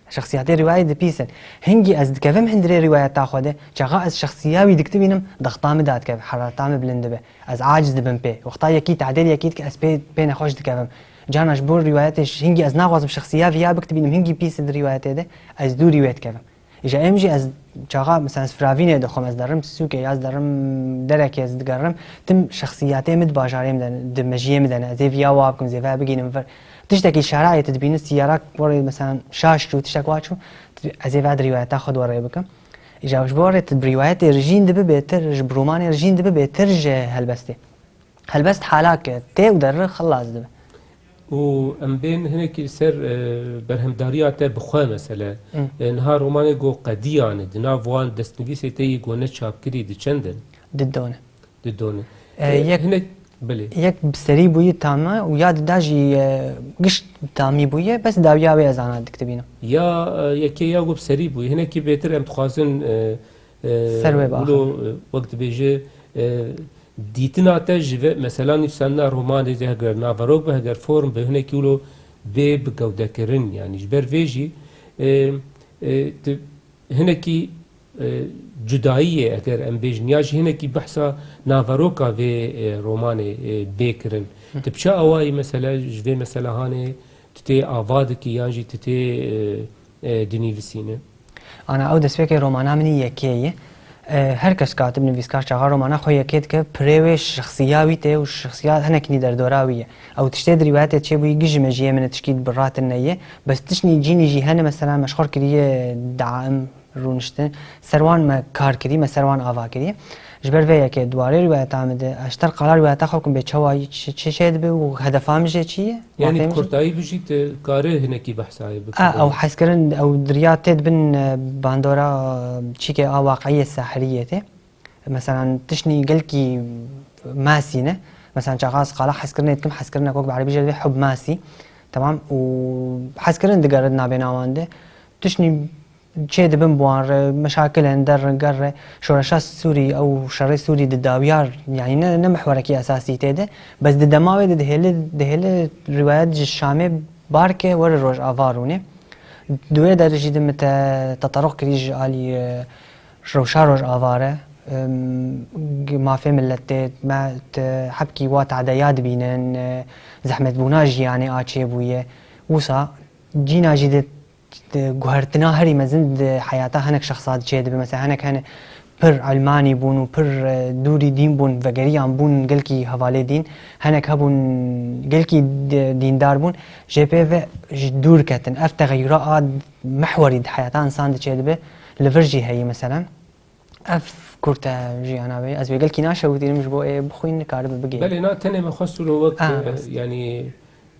Şexsiyatê rîwayê de pîs in. Hingî ez dikevim hundirê rîwayeta xwe de, çaxa ez şexsiya wî dikitibînim, dexta min dadikeve, herareta min bilind dibe. Ez aciz dibim pê. Wexta yekî tadêl yekî dike, ez pê, pê nexweş dikevim. Cana ji bo rîwayetê ş-, hingî ez naxwazim şexsiya viya bikitibînim, hingî pîs in di rîwayetê de, ez dûrî wê dikevim. Îja em jî ez çaxa, mesela, ez firavînê dixwim, ez derim sûkê ya ez derim derekê ez digerim, tim şexsiyatê min di bajarê min de, di mejiyê min de ne. Ez ê viya wa bikim, ez ê ve bigînim vir. Tiştekî şerayê tu dibînin, siyara werê, mesela, şaş çû, tiştek wa çû, ez ê ve di rîwayeta xwe de werê bikim. Îja ji bo werê tu bi rîwayetê rijîn dibi bêtir, ji bi romanê rijîn dibi bêtir ji helbestê. Helbest halak e, tê û derri xilas dibe. Û em bên hinekî li ser, e, berhemdariya te bi xwe mesele. Hı. E, niha romanê go qediyane, di nav wan destnivîsê te yî go ne çapkirî di çend in? Di don e. Di don e. E, E, yek, hinek, belê. Yek bi serî bûyî tam e û ya dida jî, e, giş tamî bûye, bes dawiya wê ez ana dikitibînim. Ya, e, yekê ya go bi serî bûyî. Hinekî bêtir em dixwazin, e, e, Ser wê wilo, biaxivin. E, wek dibêje, e, Dîtina te ji vê mesela nivîsandina romanê jî heger naverok be, heger form be, hinekî wilo bê bi gewdekirin, yanî ji ber vê jî, e, e, tu hinekî, e, cudayî ye, eger em bêjin, ya jî hinekî behsa naveroka vê, e, romanê, e, bê kirin. Hı. Tu bi çi awayî mesela ji vê meselehanê tu tê ava dikî yan jî tu tê, e, e, dinivîsîne? Ana ew destpêkê romana min î yekê ye. E, her kes katib nivîskar çaxa romana xwe yekê dike, pirê wê şexsiya wî tê û şexsiya hinekî derdora wî ye. Ew tiştê di rîwayetê çêbûyî giş ji mejiyê min e, tişkî bi ratin neyê. Bes tiştnî cînî jî hene, mesela me ji xwe kiriye daim rûniştin. Ser wan me kar kiriye, me ser wan ava kiriye. Ji ber vê yekê di warê rîwayeta min de, ez ji te re qala rîwayeta xwe bikim bê çawa çi, çi çêdibe û hedefa min jê çi ye? Yanî bi kurtayî bijî, tu kare hinekî behsa wê bikî. A, ew hezkirin, ew diriya tê dibin, e, bandora, e, çîkê a waqiyê sahiriyê tê. Meselan, tiştî gelkî masî ne. Meselan, çaxa ez qala hezkirinê dikim, hezkirinek wek bi erebî jê dibê hub masî. Temam. Û hezkirin digere di navbêna wan de. Tiştî çê dibin bi wan re, meşakil in, der in, ger re. Şoreşa Sûrî, ew şerê Sûrî di dawiyar, yanî ne, ne mihwerekî esasî tê de. Bes di dema wê de dihêle, dihêle rîwayet ji Şamê bar ke were Rojava rûnê. Di wê derê jî de min te teteruq kirî ji alî, e, rewşa Rojava re, em, g-, mafê miletê me, te hebkî wa tadeya dibînin, e, zehmetbûna jiyanê a çêbûye. Wisa cîna jî de, de guhertina herî mezin di heyata hinek şexsa de çêdibe. Mesela hinek hene pir elmanî bûn û pir, e, dûrî dîn bûn, vegeriyan bûn gelkî hevalê dîn. Hinek hebûn gelkî di-, dîndar bûn. Jê pê ve ji dûr ketin. Ev texeyura a mihwerî di heyata însan de çêdibe, li vir jî heyî, meselen. Ev kurt e jiyana wê. Ez wê gelkî naşewitînim, ji bo ê bixwîn nikaribe bigihîne. Belê, na tenê me xwest wilo wek, Ah, e, rast. Yanî,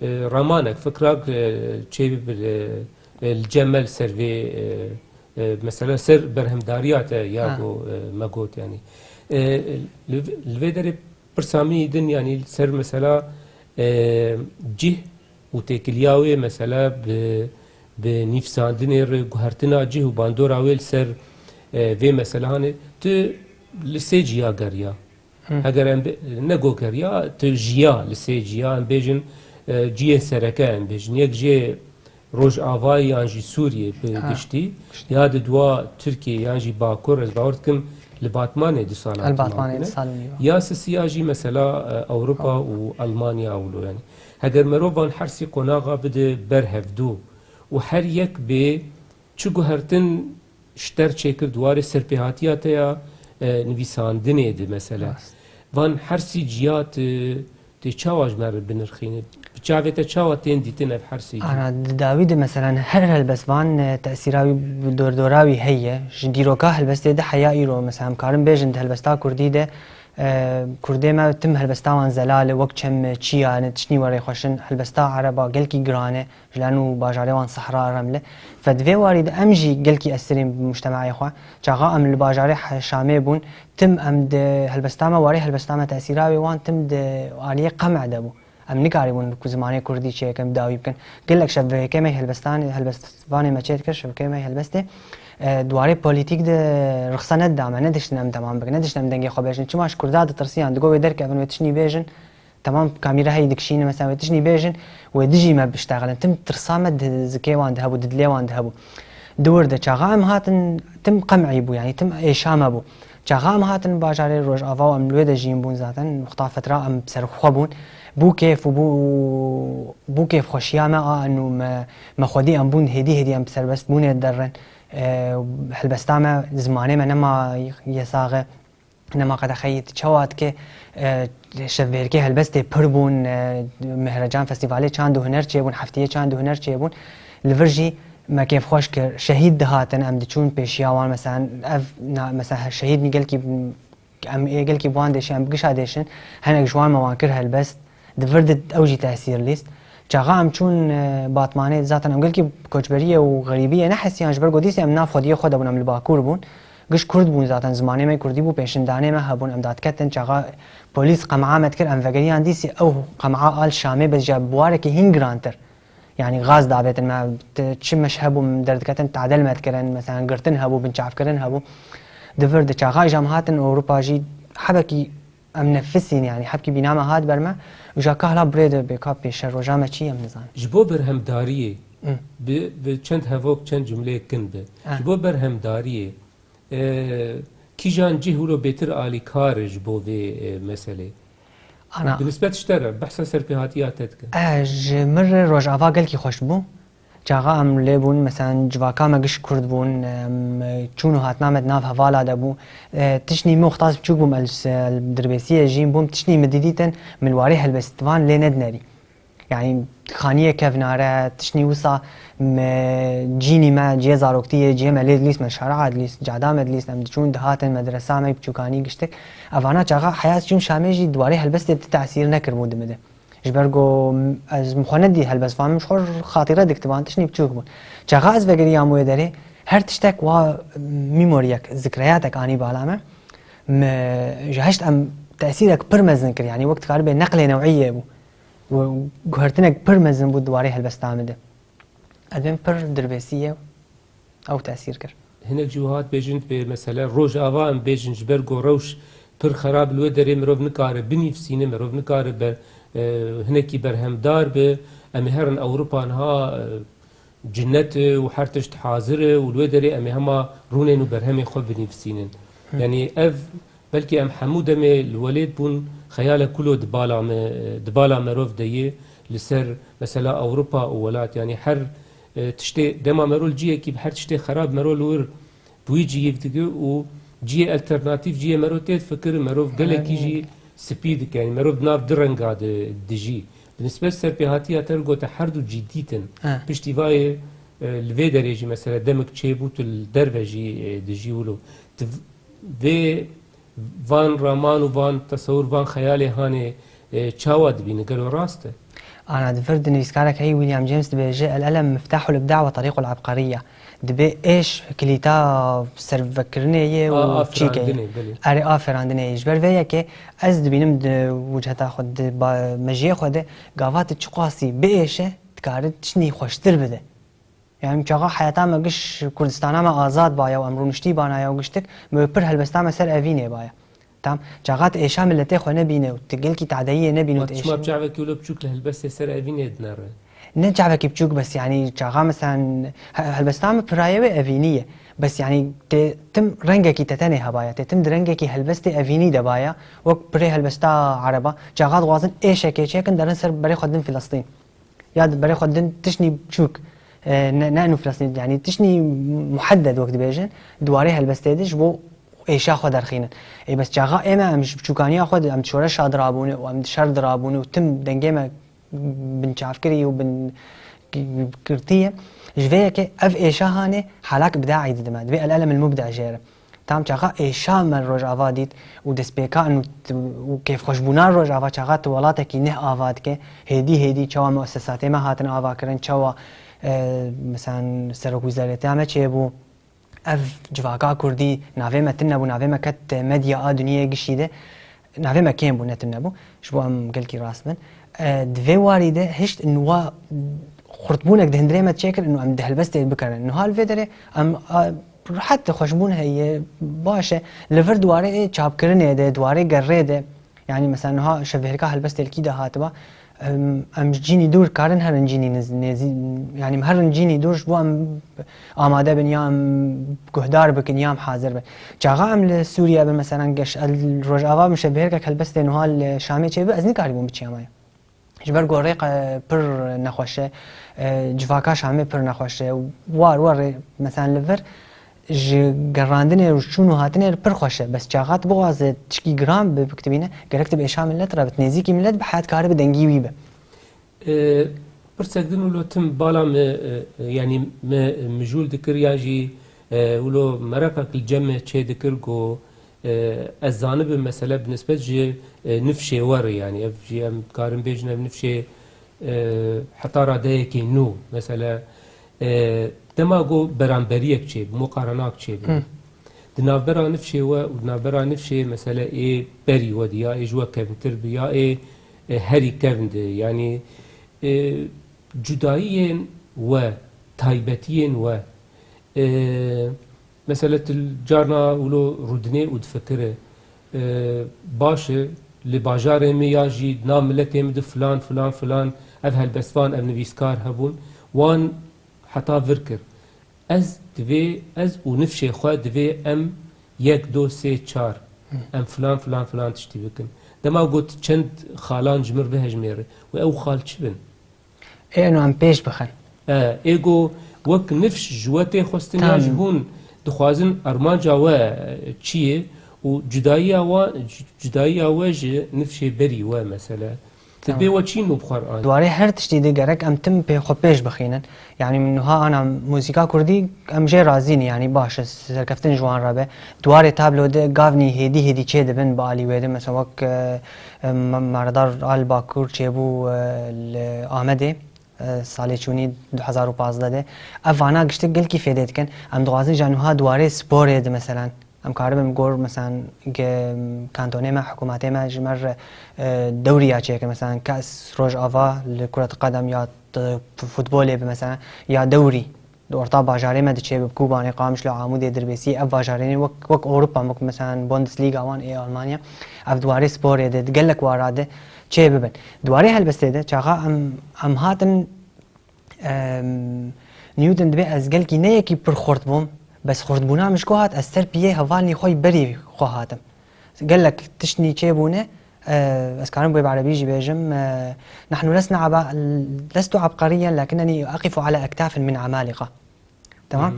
e, ramanek, fikrak, e, çê bi, e, e, li cem me li ser vê, e, e, mesela ser berhemdariya te ya Ah. ku, e, me got, yanî. E, li, li vê derê pirsa min yî din, yanî ser mesela, e, cih û têkiliya wê, mesela bi, bi nivîsandinê re guhertina cih û bandora wê li ser, e, vê mesela hanê tu li sê ciya geriya. Hı. Heger em bê-, ne got geriya, tu jiya li sê ciya, em bêjin, e, ciyên sereke em bêjin. Yek jê Rojavayê yan jî Sûriyê bi Ha, giştî, giştî. Ya di dua Tirkiye yan jî Bakur, ez bawer dikim li Batmanê du salan El Batmanê du salan ya. Ya sisiya jî mesela, e, Ewropa Ewropa. Û Almanya wilo, yanî. Heger merov van hersî qonaxa bide ber hevdu û her yek bê çi guhertin ji te re çêkir di warê serpêhatiya te ya, e, nivîsandinê de mesela. Rast. Van hersî ciya tu, tu çawa ji me re binirxînî? Bi çavê te çawa tên dîtin ev hersî ciya? Ana, di dawî de mesela her helbest van, e, tesîra wî bi dordora wî heye. Ji dîroka helbestê de heya îro mesela em karin bêjin di helbesta kurdî de, e, kurdê me tim helbesta wan zelal e, wek çem, e, çiya ne, tiştî were xweş in, helbesta ereba gelkî giran e. Ji lan û bajarê wan sehra remle. Ve di vê warî de em jî gelkî esirîn bi mujtemaê xwe. Çaxa em li bajarê He-, Şamê bûn, tim em di helbesta me, warê helbesta me tesîra wê wan tim di aliyê qem'e de bû. Em nikarîbûn bi ku zimanê kurdî çêkin, bi dawî bikin. Gelek şevbeyekê me helbestan-, helbestvanê me çê dikir, şevkê me helbestê, e, di warê polîtîk de rixsa nedida me, nediştin em temam bikin, nediştin em dengê xwe bêjin. Çima ji kurda ditirsiyan, digo wê derkevin, wê tiştî bêjin, Temam, kamîra heyî dikişîne, mesela wê tiştî bêjin, wê dijî me biştexilin. Tim tirsa me di zikê wan de hebû, di dilê wan de hebû. Di wir de çaxa em hatin, tim qem'î bû, yanî tim êşa me bû. Çaxa em hatin bajarê Rojava û em li wê de jiyîn bûn zaten, wexta fetra em serxwe bûn. Bû kêf û bû, bû kêfxweşiya me a û me, me xwedî em bûn hêdî hêdî em bi serbestbûnê derin. E, helbesta me, zimanê me nema yesax e. Nema qedexeyî tu çawa dike, e, şevbêrkê helbestê pir bûn, e, Mehrecan Festîvalê çand û huner çêbûn, heftiyê çand û huner çêbûn. Li vir jî me kêfxweş kir. Şehîd dihatin, em diçûn pêşiya wan, mesela ev na-, mesela şehîd gelkî, em ê gelkî bi wan dêşin, em bi gişa dêşin. Hinek ji wan me wan kir helbest. Di vir de ew jî tesîr lîst. Çaxa em çûn, e, Batmanê, zaten em gelkî koçberiyê û xerîbiyê nehesiyan, ji ber ku dîsê em nav xwediyê xwe de bûn, em li Bakur bûn. Giş kurd bûn zaten, zimanê me kurdî bû, pêşindanê me hebûn, em dadiketin. Çaxa polîs qem'a me dikir, em vegeriyan dîsê ew qem'a al Şamê, bes ji biwarekî hîn girantir. Yanî gaz davêtin me, t-, çi meş hebû, em derdiketin, tadel me dikirin, mesela girtin hebû, binçavkirin hebû. Di vir de çaxa jî em hatin Ewropa jî hebekî Em nefisîn, yanî hebkî bîna me hat ber me, û ja kahla birê de bê ka pêşe roja me çi ye, em nizanin. Ji bo berhemdariyê, Hı. bi, bi çend hevok, çend cumleyek kin be. Ah. Ji bo berhemdariyê, e, kîjan cih wilo bêtir alîkar e ji bo vê, e, meselê? Ana. Bi nisbet ji te re, behsa serpêhatiya te dikim. E, ji min re Rojava gelkî xweş bû. Çaxa em lê bûn, mesela civaka me giş kurd bûn, em, çûn û hatina me di nav hevala de bû. E, tiştî min wexta ez biçûk bûm, ez li Dirbêsiyê jîn bûm, tiştî min didîtin, min li warê helbestvan lê nedinerî. Yani xaniyê kevnare, tiştî wisa me cînî me, cihê zaroktiyê, cihê me lê dilîst, me şara dilîst, cada me dilîst, em diçûn dihatin medresa me, biçûkanî giştik. Evana çaxa heya çûm Şamê jî di warê helbestê ti tesîr nekiribû di min de. Ji ber ku ez min xwe nedî helbest, van min ji xwe xatîre diktiban, tiştî biçûk bûn. Çaxa ez vegeriyam wê derê, her tiştek wa memoriyek, zikreyatek anî bala me. Me ji heşt em tesîrek pir mezin kir, yani wek dikaribe neqlê newî yê bû. Û guhertinek pir mezin bû di warê helbesta min de. Ez bên pir dirbêsî ye, ew tesîr kir. Hinek jî wiha dibêjin, dibê mesela Rojava em bêjin ji ber ku rewş pir xerab li wê derê mirov nikare binivîsîne, mirov nikare ber, e, hinekî berhemdar be. Em ê herin Ewropa niha, e, cinnet e û her tişt hazir e û li wê derê em ê hema rûnên û berhemên xwe binivîsînin. Hı. Yani ev belkî em hemû demê li welêt bûn, xeyalek kulo di bala me, di bala merov de ye li ser mesela Ewropa û welat. Yani her, e, tiştê dema mero li ciyekî bi her tiştê xerab mero li wir bi wî cihîv dike û cihê alternatîf, cihê mero tê difikir, merov gelekî jî spî dike. Yani merov di nav du renga de dijî. Bi nisbet serpêhatiya te gote her du cî dîtin. He. Piştî vayê, e, li vê derê jî mesela demek çêbû tu li derve jî, e, dijî wilo. Tu v-, vê van raman û van tesewir, van xeyalê hanê, e, çawa dibîne? Gelo rast e? Ana di vir di nivîskarek heyî William James dibêje, "El elem miftahul ibda ve tarîqul abqariya." Dibê êş kilîta servekirinê ye û çîkê ye. Erê, a ferandinê ye. Ji ber vê yekê ez dibînim di wiciheta xwe, di ba-, mejiyê xwe de gava tu çiqasî biêşe, dikare tiştî xweştir bide. Yani çaxa heyata me giş Kurdistana me azad baya û em rûniştî bana ya û giştik, me pir helbesta me ser evînê baya. Tam çaxa tu êşa miletê xwe nebîne û tu gelkî tadeyiyê nebîne û tu çima êşî bi çavekî wilo biçûk li helbestê ser evînê dinere? Ne çavekî biçûk bes, yani çaxa mesela he-, helbesta me pirayê wê evînî ye. Bes yani tê tim rengekî te tenê hebaya, tê tim di rengekî helbestê evînî de baya, wek pirê helbesta ereba, çaxa dixwazin êşekê çêkin derin ser berê xwe din Filistîn. Ya di berê xwe din tiştî biçûk, e, ne, ne enu Filistîn, yani tiştî muhedded wek dibêjin, di warê helbestê de ji bo êşa xwe derxînin. Ê bes çaxa ê me em ji biçûkaniya xwe de em di şoreşa dirabûne û em di şer dirabûne û tim dengê me binçavkirî û bin girtî ye. Ji vê yekê ev êşa hanê halak ibdaî didime. Dibê el elem il mubda jê re. Tam çaxa êşa me Rojava dît û destpêka û t-, û kêfxweşbûna Rojava çaxa tu welatekî neh ava dike. Hêdî hêdî çawa muessesatê me hatin avakirin, çawa, e, mesela serokwezaretiya me çêbû. Ev civaka kurdî navê me tune bû, navê me ket medya a dinyayê gişî de. Navê me kêm bû, ne tune bû. Ji bo em gelkî rast bin. E, di vê warî de hişt û wa xurtbûnek di hundirê me çêkir û em di helbestê bikerin. Niha li vê derê em, a, rehet xweşbûn heye, baş e. Li vir di warê çapkirinê de, di warê gerrê de, yani mesela niha şevbêhrika helbestê li kî de hatiba, em, em ji cînî dûr karin herin cînî niz-, nêzî-, yani em herin cînî dûr ji bo em amade bin ya em guhdar bikin ya em hazir bin. Çaxa em li Sûriye bin mesela geş, el Rojava bin şevbêhrikek helbestê niha li Şamê çêbi, ez nikarîbûm biçiyamaya. Ji ber ku rêqe pir nexweş e, e, civaka Şamê pir nexweş e. War war rê, mesela li vir ji gerandinê û çûn û hatinê re pir xweş e. Bes çaxa tu bixwaze tişkî giran bi, bikitibîne, gerek tu bi êşa millet re, bi nêzîkî millet bi heyat kare bi dengî wî be. E, pirsek din û lo tim bala me, e, e, yanî me mijûl dikir yan jî, e, wilo mereqek li cem me çê dikir ku, e, ez zanibim, mesele bi nisbet ji, e, nifşê we re, yanî ev jî em dikarin bêjin, ev nifşê, e, heta radeyekê nû, mesele, e, dema ku beramberiyek çêbû, muqarenak çêbû. Hı. Di navbera nifşê we û di navbera nifşê, mesele ê berî we di, ya ê ji we kevntir bi, ya ê, e, herî kevn di, yanî, e, cudayiyên we, taybetiyên we, e, Mesele tu carna wilo rûdinê û difikire, e, baş e, li bajarê min yan jî nav miletê min di filan, filan, filan ev helbestvan, ev nivîskar hebûn, wan heta vir kir. Ez divê, ez û nifşê xwe divê em yek, do, sê, çar, em filan, filan, filan tiştî bikin. Dema got çend xalan ji mir bihejmêre û ew xal çi bin? Ê eno em pêş bixin. E, ê go wek nifş ji we tê xwestin ya ji hûn dixwazin armanca we, e, çi ye û cudayiya wa, cu-, cudayiya we ji nifşê berî we mesele. Dibê we çî nû bi xwe re anî? Di warê her tiştî de gerek em tim pê xwe pêş bixînin. Yanî min niha ana muzîka kurdî em jê razî ne, yanî baş e, serkeftin ji wan re be. Di warê tablo de gavnî hêdî hêdî çê dibin bi alî wê de. Mesela wek, e, e, me-, Meredar a li Bakur çêbû, e, li Amedê, e, salê çûnî du hezar û pazdeh de. Ev vana giştik gelkî fêdê dikin. Em dixwazin ji niha di warê sporê de, meselan, em karibin gor, meselan, ge-, kantonê me, hikûmetê me ji me re, e, dewriya çêke, meselan, kes, Rojava li kuret qedem ya t-, futbolê bi, meselan, ya dewrî di orta bajarê me diçê bi Kobanê, Qamişlo, Amûdê, Dirbêsî, ev bajarênê wek, wek Ewropa, wek, meselan, Bundesliga wan ê Almanya, ev di warê sporê de, di gelek wara de çê bibin. Di warê helbestê de, çaxa em, em hatin, Em, Newton dibê ez gelkî ne yekî pir xurt bûm, bes xurtbûna min ji ku hat, ez ser piyê hevalnî xwe yî berî xwe hatim. Gelek tiştnî çêbûne, e, ez karim wê bi erebî jî bêjim, e, نحن لسنا عبا-، لست عبقريا لكنني أقف على أكتاف من عمالقة. Tamam?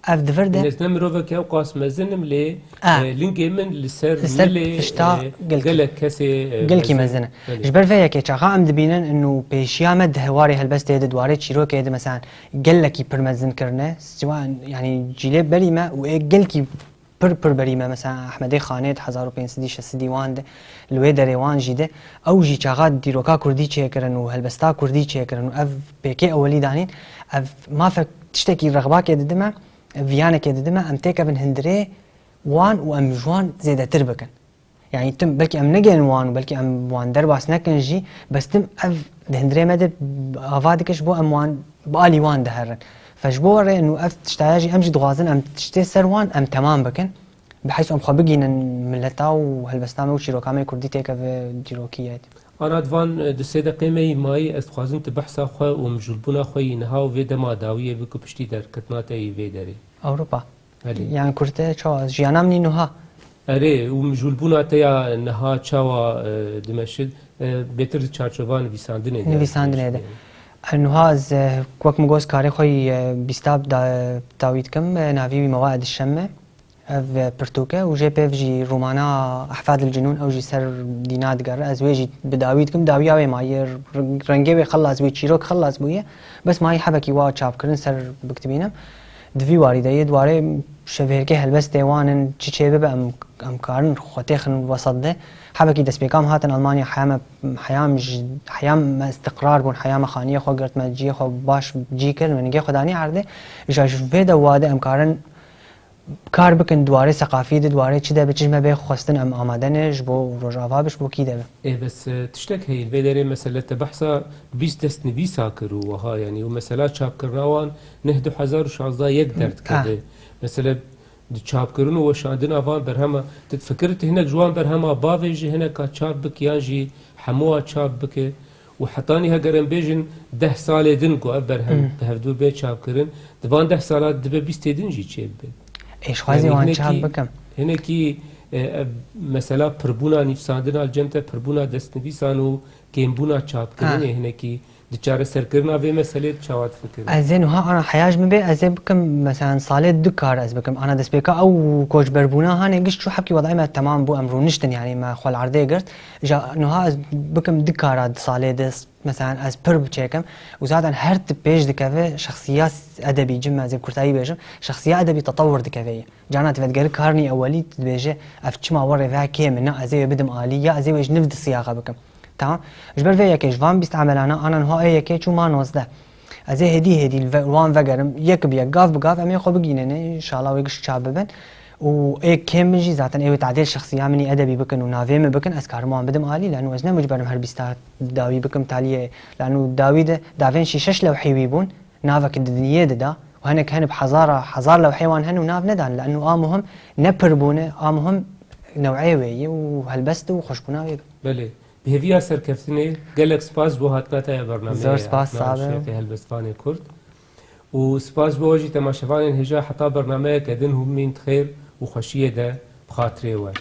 Ev di vir de. Ez ne mirovek ew qas mezin im lê, Ah. e, lingê min li ser Li ser milê, pişta e, gelkî. Gelek kesê, e, Gelkî mezin. Mezin e. Belê. Ji ber vê yekê çaxa em dibînin û pêşiya me di hewarê helbestê de, di warê çîrokê de, meselan, gelekî pir mezin kirine. Siwa, yanî cîlê berî me û ê gelkî pir pir berî me. Meselan, Ehmedê Xanê di hezar û pênc sedî şeş sedî wan de, li wê derê wan jî de, ew jî çaxa dîroka kurdî çêkirin û helbesta kurdî çêkirin û ev pêkê ewelî danîn, ev mafek tiştekî rexbakê didime, viyanekê didime, em têkevin hundirê wan û em ji wan zêdetir bikin. Yanî tim, belkî em negên wan û belkî em wan derbas nekin jî, bes tim ev di hundirê me de ava dike, ji bo em wan bi alî wan diherin. Fe ji bo re nû ev tiştaya jî em jî dixwazin em tiştê ser wan em temam bikin. Bi heyso em xwe bigînin mileta û helbesta me û çîroka me kurdî têkeve dîrokiyê. Ana di van, e, du sê deqê me yî mayî, ez dixwazim tu behsa xwe û mijûlbûna xwe yî niha û vê dema dawiyê bik û piştî derketina te yî vê derê. Ewropa. Belê. Yan kurte çawa? Jiyana min î nuha. Erê, û mijûlbûna te ya niha çawa, e, dimeşit, e, bêtir di çarçova nivîsandinê de. Nivîsandinê de. E, nuha ez, e, wek min got, karê xwe yî, e, bîsta da-, dawî dikim, e, navî wî Mewaid Şem e. Ev, e, pirtûk e û jê pêv jî romana Ahfad el Cunûn, ew jî ser dîna digere. Ez wê jî bi dawî dikim, dawiya wê mayî, r-, rengê wê xelas bûye, çîrok xelas bûye. Bes mayî hebekî wa çapkirin ser bikitibînim. Di vî warî de yê, di warê şevêrkê helbestê wan in, çi çê bibe em, em karin xwe têxin wesat de. Hebekî destpêka min hatin Almanya, heya me, heya min ji, heya me îstiqrar bûn, heya me xaniyê xwe girt, me cihê xwe baş cî kir, me ningê xwe danî erdê. Îja ji vê de wa de em karin kar bikin di warê seqafî de, di warê çi de be, çi ji me bê xwestin, em amade ne ji bo Rojava be, ji bo kî de be. Ê, bes, e, tiştek heye, vê derê mesele te behsa bîst destnivîsa kir û wiha, yanî, û mesela çapkirina wan neh du hezar û şazdeh yek derdikeve. Ah. Mesele di çapkirin û weşandina van berhema, tu difikirî tu hinek ji wan berhema bavêjî, hineka çap bik yan jî hemûa çap bike û hetanî heger em bêjin deh salê din ku ev berhem Hmm. bi hevdû bê çapkirin, di van deh sala dibe bîstê din jî çêbibe. Ê, ji xwazî Yanî wan hinekî, çap bikim. Hinekî, e, ev mesela pirbûna nivîsandina li cem te, pirbûna destnivîsan û kêmbûna çapkirinê Ha. hinekî di çareserkirina vê meselê de çawa difikirî? Ez ê nuha ana heya ji min bê, ez ê bikim, mesela salê du kar ez bikim. Ana destpêka ew koçberbûna hanê giş çû hebkî wedayê me temam bû, em rûniştin, yanî me xwe li erdê girt. Îja nuha ez bikim du kara di salê de, mesela ez pir biçêkim. Û zaten her tip pêş dikeve şexsiya edebî, cim ez ê bi kurtayî bêjim, şexsiya edebî tetewur dikeve yê. Carna tu vedigerî karnî ewelî tu dibêje, ev çima werê ve kêm e, na ez ê wê bidim alî, ya ez ê wê ji niv di siyaxa bikim. Tamam. Ji ber vê yekê ji van bîst emelana ana niha ê yekê çû ma nozdeh. Ez ê hêdî hêdî li ve-, wan vegerim, yek bi yek, gav bi gav em ê xwe bigînînin, înşallah wê giş çap bibin. Û ê kêm min jî zaten ê wê tadêl şexsiya min î edebî bikin û navê min bikin, ez karim wan bidim alî, lano ez ne mucber im her bîsta dawî bikim taliyê, lano dawî de davên şî şeş lewhî wî bûn, navek di dinyê de da û hinek hene bi hezara, hezar lewhê wan hene û nav nedan, lano a muhim ne pir bûne, a muhim new'ê wê ye û helbest û xweşbûna wê be. Belê. Bi hêviya serkeftinê, gelek spas ji bo hatina te ya bernameyê, Zor spas, hatina sax be. Şêxê helbestvanê Kurd. Û spas ji bo we jî temaşevanên hêja, heta bernameyeke din hûn bimîn di xêr û xweşiyê de bi xatirê we.